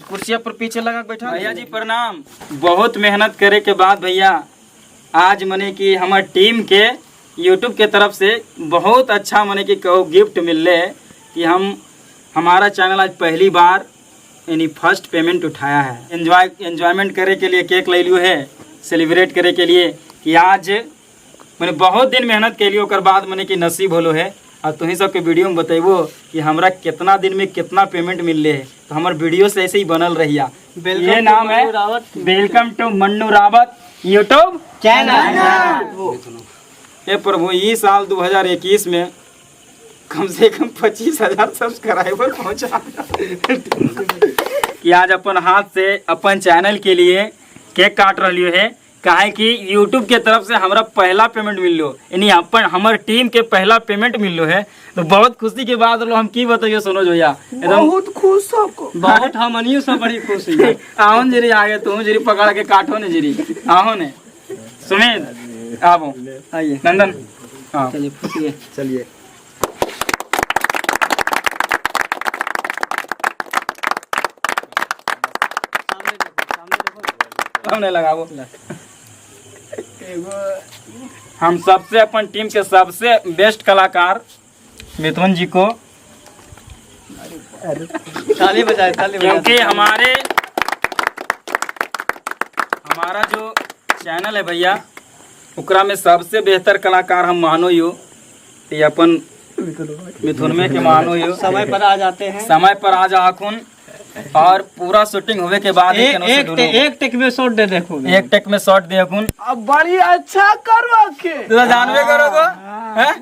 कुर्सिया पर पीछे लगा के बैठा। भैया जी प्रणाम। बहुत मेहनत करे के बाद भैया आज मने कि हमार टीम के यूट्यूब के तरफ से बहुत अच्छा मने कि कहो गिफ्ट मिलले है कि हम हमारा चैनल आज पहली बार यानी फर्स्ट पेमेंट उठाया है। एंजॉयमेंट करे के लिए केक ले लियो है, सेलिब्रेट करे के लिए कि आज मैंने बहुत दिन मेहनत के लिए ओकर बाद मने कि नसीब होलो है। और तुही सबके वीडियो में बतेबो कि हमरा कितना दिन में कितना पेमेंट मिलले है, तो हमार वीडियो से ऐसे ही बनल रहिया। ये नाम है welcome to Mannu Rawat YouTube channel. हे प्रभु, इस साल 2021 में कम से कम 25,000 सब्सक्राइबर पहुंचा कि आज अपन हाथ से अपन चैनल के लिए केक काट रही है, काहे कि यूट्यूब के तरफ से हमरा पहला पेमेंट मिललो, यानी अपन हमर टीम के पहला पेमेंट मिललो है, तो बहुत खुशी के बात रहो। हम की बतैयो सोनोज भैया, एकदम बहुत खुश हो को। बहुत हमनियो सब बड़ी खुश है। आहो जरी आगे तू जरी पकड़ के काटो ने जरी आहो ने सुमित आवो आइए नंदन हाँ चलिए फूटिए। चलिए। सामने लगाओ। हम सबसे अपन टीम के सबसे बेस्ट कलाकार मिथुन जी को ताली बजाए, ताली बजाए। क्योंकि हमारे हमारा जो चैनल है भैया ओकरा में सबसे बेहतर कलाकार हम मानो यो तो ये अपन मिथुन में के मानो यो। समय पर आ जाते हैं, समय पर आ जा अखुन और पूरा शूटिंग होवे के बाद ही एक केनो से एक ढूंढो। एक टेक में शॉट दे देखो। एक टेक में शॉट दे अखुन। अब बड़ी अच्छा करो के तू तो जानबे करोगे हैं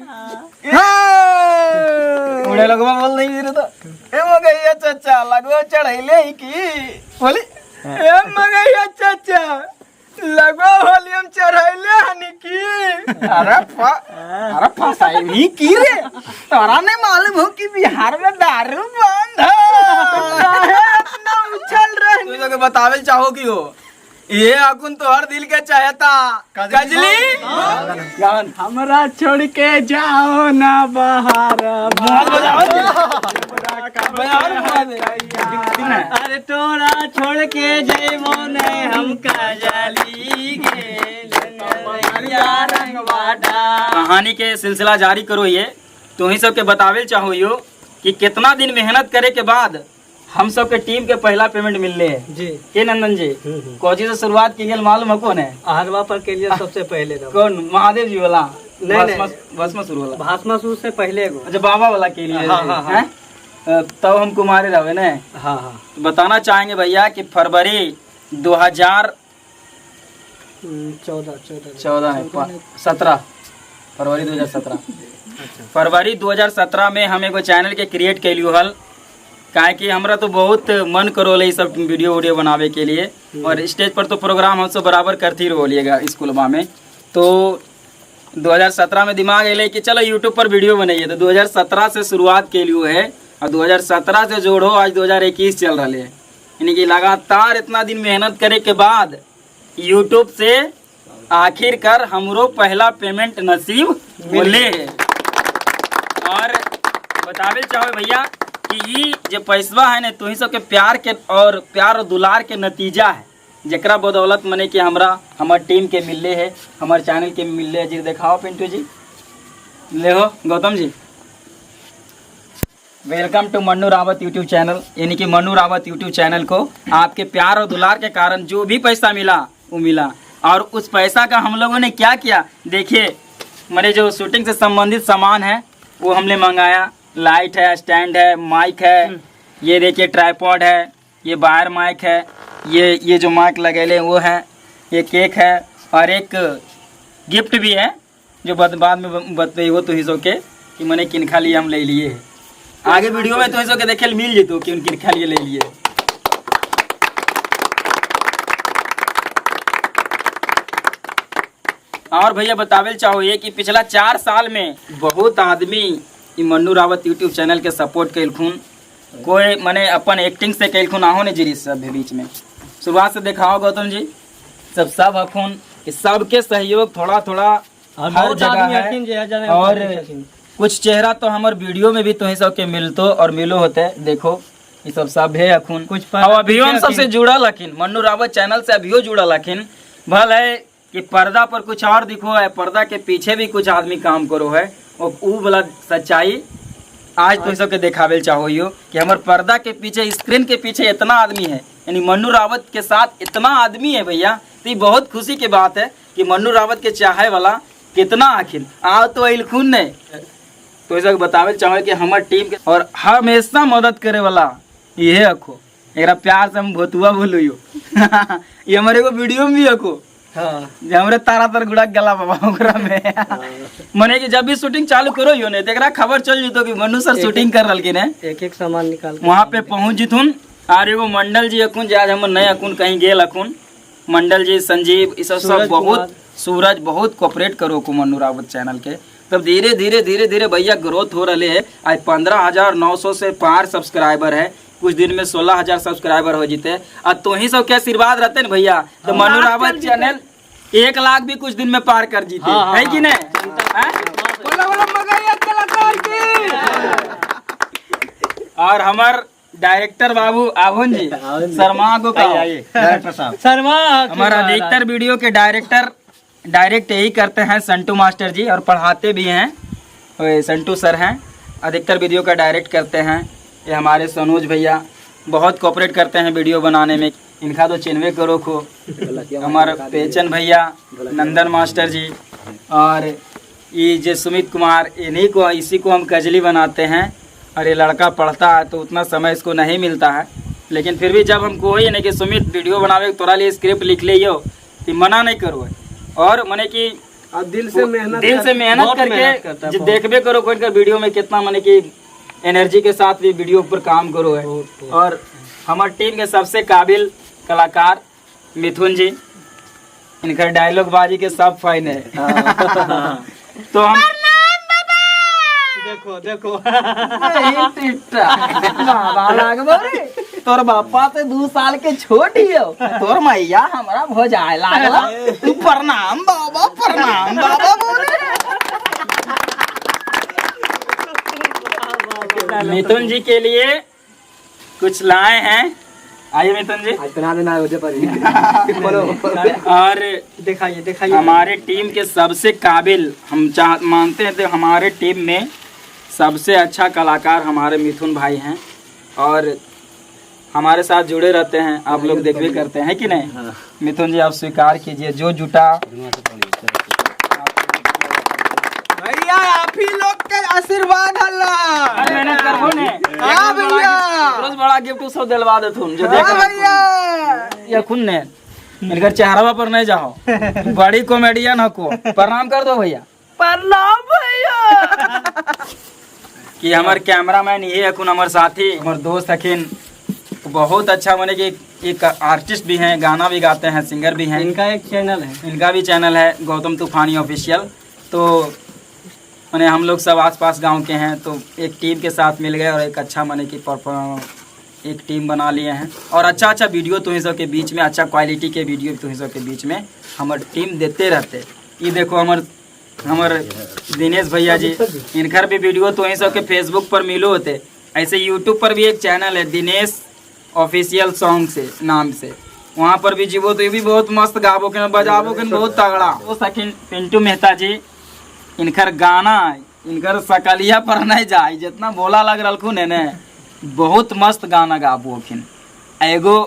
उड़े लगवा बोल नहीं रे तो ए मगैया चाचा लगो चढ़ैले ही की बोली ए मगैया चाचा लगो वॉल्यूम चढ़ैले हनी की। अरे फसाई भी की रे, तोरा नहीं मालूम हो कि बिहार में दारू बंद है। काहे इतना उछल रहे? तू लोग बतावे चाहो कि हो ये अकुन तोहर दिल के चाहता कजली हमरा छोड़ के जाओ ना बाहर। अरे तोरा छोड़ के जइबो ने हम काजली कहानी के सिलसिला जारी करो। ये तुही सबके बतावे चाहो यो कि कितना दिन मेहनत करे के बाद हम सबके टीम के पहला पेमेंट मिलले है जी। के नंदन जी कोची से शुरुआत की गेल मालूम है कौन है? अहरवा पर के लिए सबसे पहले रहो। कौन महादेव जी वाला? नहीं, नहीं। भस्म शुरू वाला। भास्मासुर से पहले गो। अच्छा बाबा वाला के लिए। हाँ, हाँ, हाँ। हैं? तब हम कुमारे रहे ने। हाँ हाँ। बताना चाहेंगे भैया कि फरवरी 2014 14 नहीं 17 फरवरी 2017 फरवरी 2017 में हम एगो चैनल के क्रिएट कैलियो हल, काहे कि हमरा तो बहुत मन करो ई सब वीडियो वीडियो बनावे के लिए और स्टेज पर तो प्रोग्राम हम सब बराबर करती रहोलिएगा स्कूलवा में। तो 2017 में दिमाग अलै कि चलो यूट्यूब पर वीडियो बनाइए, तो 2017 से शुरुआत कैलियो है और 2017 से जोड़ो आज 2021 चल रहा है, यानी कि लगातार इतना दिन मेहनत करे के बाद यूट्यूब से आखिरकार हमरो पहला पेमेंट नसीब होले है। और बतावे चाहो भैया कि ई जे पैसवा है ने तुही सबके प्यार के और प्यार और दुलार के नतीजा है, जेकरा बदौलत मने कि हमरा हमर टीम के मिलले है, हमर चैनल के मिलले है। जी देखाओ पिंटू जी ले हो Gautam ji. Welcome to Mannu Rawat YouTube channel, यानी कि मन्नू रावत यूट्यूब चैनल को आपके प्यार और दुलार के कारण जो भी पैसा मिला वो मिला और उस पैसा का हम लोगों ने क्या किया देखिए, मेरे जो शूटिंग से संबंधित सामान है वो हमने मंगाया। लाइट है, स्टैंड है, माइक है, ये देखिए ट्राइपॉड है, ये वायर माइक है, ये जो माइक लगेले वो है, ये केक है और एक गिफ्ट भी है जो बाद में बतबे वो तुही सो के कि मैंने किनखा लिए हम ले लिए। आगे वीडियो में तुही सो के देखे मिल जेतो कि उन किनखा लिए ले लिए। और भैया बतावे चाहो ये कि पिछला 4 साल में बहुत आदमी ई मन्नू रावत यूट्यूब चैनल के सपोर्ट कैलखुन, कोई मने अपन एक्टिंग से कैलखुन। आहो ने जीरी सब भी बीच में शुरुआत से देखाओ गौतम जी सब सब हखुन सबके सहयोग थोड़ा थोड़ा हर बहुत जगह आदमी है। हथिन जे है और हथिन। कुछ चेहरा तो हमर वीडियो में भी तुही सबके मिलतो और मिलो होते। देखो ये सब सब है अखुन कुछ और अभियो हम सबसे जुड़ल हखिन, मन्नू रावत चैनल से अभियो जुड़ल हखिन। भल है कि पर्दा पर कुछ और दिखो है, पर्दा के पीछे भी कुछ आदमी काम करो है, और ऊ वाला सच्चाई आज तुम सबके देखावे चाहो यो कि हमार पर्दा के पीछे, स्क्रीन के पीछे इतना आदमी है, यानी मन्नू रावत के साथ इतना आदमी है भैया। तो ये बहुत खुशी की बात है कि मन्नू रावत के चाहे वाला कितना आखिर आओ तो अइलखुन ने। तो सब बतावे चाहो कि हमार टीम के और हमेशा मदद करे वाला ये अखो, एकरा प्यार से हम भोतुआ बोलो यो। ये हमारे एगो वीडियो में भी अखो। हाँ। जे हमरे तारा तर गुड़ा गला बाबा ओकरा में। मने कि जब भी शूटिंग चालू करो यो ने तेकरा खबर चल जितो कि मन्नू सर शूटिंग कर रहलखिन है, एक एक सामान निकाल के वहां पे पहुंच जिथुन। आर एगो मंडल जी अखुन जे आज हमर नए अखुन कहीं गेल अखुन, मंडल जी, संजीव, ई सब सब सूरज बहुत कुमार। सूरज बहुत कोऑपरेट करो को मन्नू रावत चैनल के। तब धीरे धीरे धीरे धीरे भैया ग्रोथ हो रहे है। आज 15,900 से पार सब्सक्राइबर है, कुछ दिन में 16,000 सब्सक्राइबर हो जीते। और तुही सब के आशीर्वाद रहते न भैया तो मन्नू रावत चैनल 1 लाख भी कुछ दिन में पार कर जीते। हाँ, है कि नहीं? हैं? बोला बोला मगैया कलाकार की। और हमार डायरेक्टर बाबू आभुन जी शर्मा को कहो। शर्मा हमारा अधिकतर वीडियो के डायरेक्टर डायरेक्ट यही करते हैं संटू मास्टर जी, और पढ़ाते भी हैं, ओए, संटू सर हैं, अधिकतर वीडियो का डायरेक्ट करते हैं। ये हमारे सनोज भैया बहुत कोऑपरेट करते हैं वीडियो बनाने में, इनका तो चिन्हवे करो को। हमारे पेचन भैया, नंदन मास्टर जी, और ये जो सुमित कुमार, इन्हीं को, इसी को हम कजली बनाते हैं। और ये लड़का पढ़ता है तो उतना समय इसको नहीं मिलता है, लेकिन फिर भी जब हमको ही नहीं कि सुमित वीडियो बनावे तोरा लिए स्क्रिप्ट लिख ले तो मना नहीं करो। और मने कि और दिल से मेहनत, दिल से मेहनत बहुत मेहनत करके करता है, जो बहुत। देखबे करो कोई इनका वीडियो में कितना मने कि एनर्जी के साथ भी वीडियो पर काम करो है। और हमारे टीम के सबसे काबिल कलाकार मिथुन जी, इनका डायलॉग बाजी के सब फैन है। तो हम देखो देखो बाबा लागबो रे, तोर बापा से 2 साल के छोट ही हो, तोर मैया हमरा भोजाए लागला, तू प्रणाम बाबा प्रणाम बाबा बोले। मिथुन जी के लिए कुछ लाए हैं, आइए मिथुन जी। और दिखाइए दिखाइए। हमारे टीम के सबसे काबिल हम मानते हैं तो हमारे टीम में सबसे अच्छा कलाकार हमारे मिथुन भाई हैं और हमारे साथ जुड़े रहते हैं। आप लोग देखबे करते हैं कि नहीं? हाँ। मिथुन जी आप स्वीकार कीजिए जो जुटा। भैया आप ही लोग के आशीर्वाद हल्ला। अरे मेहनत करबो ने। हाँ भैया। रोज बड़ा गिफ्ट सब दिलवा देथुन जो देख हाँ भैया। या खुन ने इनकर चेहरा पर नहीं जाओ, बड़ी कॉमेडियन हको। प्रणाम कर दो भैया। प्रणाम भैया। कि हमार कैमरामैन ये हकुन, हमार साथी, हमार दोस्त हकिन, बहुत अच्छा माने कि एक आर्टिस्ट भी हैं, गाना भी गाते हैं, सिंगर भी हैं। इनका एक चैनल है, इनका भी चैनल है गौतम तूफानी ऑफिशियल। तो माने हम लोग सब आसपास गांव के हैं तो एक टीम के साथ मिल गए और एक अच्छा माने कि एक टीम बना लिए हैं और अच्छा अच्छा वीडियो तुम सब के बीच में, अच्छा क्वालिटी के वीडियो तुम सब के बीच में हमार टीम देते रहते। ये देखो हमार हमार दिनेश भैया जी, इनकर भी वीडियो तुम सब के फेसबुक पर मिलो होते। ऐसे यूट्यूब पर भी एक चैनल है दिनेश ऑफिशियल सॉन्ग से नाम से, वहाँ पर भी जीवो तो ये भी बहुत मस्त गाबो के बजाबो के बहुत तगड़ा। वो सखिन पिंटू मेहता जी, इनकर गाना इनकर सकलिया पर नहीं जाए, जितना बोला लग रहा है ने बहुत मस्त गाना गाबो अखिन। एगो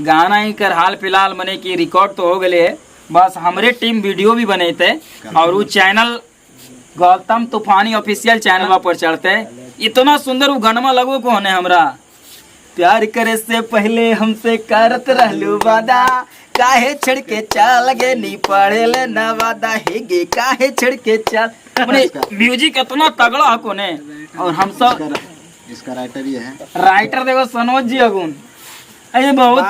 गाना इनकर हाल फिलहाल मने की रिकॉर्ड तो हो गए है, बस हमरे टीम वीडियो भी बनते और वो चैनल गौतम तूफानी ऑफिशियल चैनल पर चढ़ते। इतना सुंदर वो गाना लगो को होने हमरा प्यार करे से पहले हमसे करत रहलू वादा, काहे छेड़ के चल गे नी पढ़े ले न वादा हे गे काहे छेड़ के चल। मने म्यूजिक इतना तगड़ा हको ने और हम सब इसका राइटर ये है, राइटर देखो सनोज जी अगुन। अरे बहुत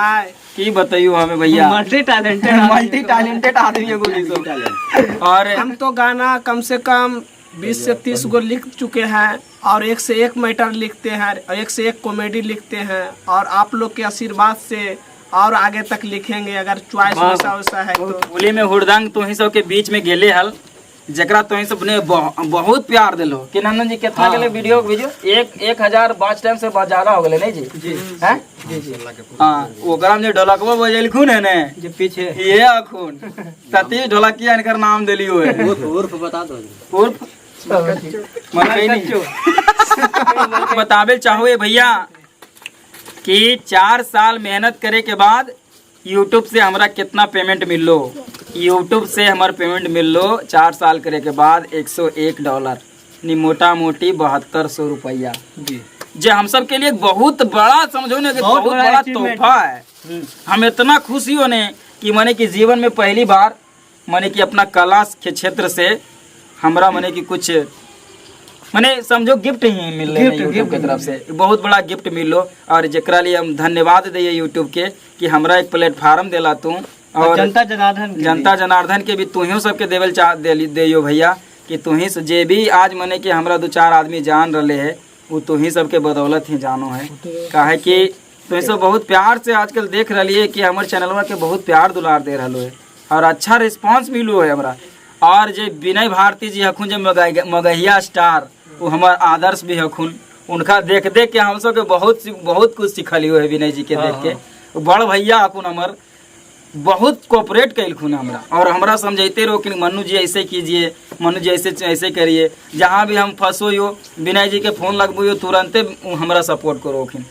की बताइयो हमें भैया, मल्टी टैलेंटेड मल्टी टैलेंटेड आदमी है गोली सब। और हम तो गाना कम से कम 20 से 30 गो लिख चुके हैं और एक से एक मैटर लिखते हैं और एक से एक कॉमेडी लिखते हैं और आप लोग के आशीर्वाद से और आगे तक लिखेंगे अगर चॉइस वैसा वैसा है तो। होली में हुड़दंग तुही सब के बीच में गेले हल जकरा तोही सब ने बहुत प्यार दिलो कि नंदन जी कितना गेले वीडियो वीडियो 1000 5 टाइम से बहुत ज्यादा हो गेले नहीं जी जी हैं जी जी हां ओकरा में जे ढोलकवा बजेलखुन है ने जे पीछे ये अखुन सतीश ढोलकिया इनकर नाम देलियो है। उर्फ बता दो। उर्फ मन नहीं बतावे चाहो ये भैया कि 4 साल मेहनत करे के बाद यूट्यूब से हमरा कितना पेमेंट मिललो। यूट्यूब से हमार पेमेंट मिललो 4 साल करे के बाद $101, नी मोटा मोटी 7200 रुपया जी। जे हम सब के लिए बहुत बड़ा समझो ना कि बहुत बहुत बड़ा बड़ा achievement। तोहफा है। हम इतना खुशी होने कि माने कि जीवन में पहली बार माने कि अपना कला के क्षेत्र से हमरा माने कि कुछ माने समझो गिफ्ट ही मिल रहे गिफ्ट, यूट्यूब गिफ्ट के तरफ से, बहुत बड़ा गिफ्ट मिलो। और जेकरा लिए हम धन्यवाद दिए यूट्यूब के कि हमरा एक प्लेटफार्म देला तू और जनता जनार्दन के जनता जनार्दन के भी तुहियों सबके देवल चाह देयो भैया कि तुही से जे भी आज मने कि हमरा 2-4 आदमी जान रहे है वो तुही सबके बदौलत ही जानो है। काहे कि तुही सब बहुत प्यार से आजकल देख रही है कि हमारे चैनलवा के बहुत प्यार दुलार दे रहा है और अच्छा रिस्पॉन्स मिलो है हमरा। और जे विनय भारती जी हखुन जे मगहिया स्टार, वो हमार आदर्श भी हखुन, उनका देख देख के हम सबके बहुत बहुत कुछ सिखलियो है विनय जी के देख के। बड़ भैया हखुन हमर बहुत कोऑपरेट कैलखुन हमरा और हमरा समझैते रहो कि मन्नू जी ऐसे कीजिए, मन्नू जी ऐसे ऐसे करिए। जहाँ भी हम फंसो हो विनय जी के फोन लगबो तुरंते हमरा सपोर्ट करोखिन।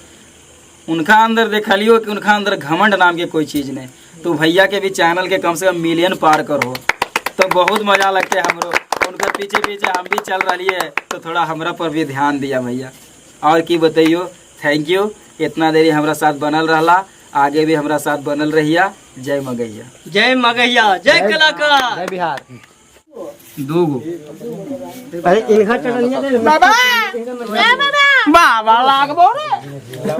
उनका अंदर देखलियो कि उनका अंदर घमंड नाम के कोई चीज़ नहीं। तो भैया के भी चैनल के कम से कम मिलियन पार करो तो बहुत मजा लगते है हमरो। उनका पीछे पीछे हम भी चल रही है तो थोड़ा हमरा पर भी ध्यान दिया भैया। और की बताइयो, thank you इतना देरी हमरा साथ बनल रहला, आगे भी हमरा साथ बनल रहिया। जय मगहिया, जय मगहिया, जय कलाकार, जय बिहार। दूगो अरे इनका चटनिया बाबा बाबा लागबो रे।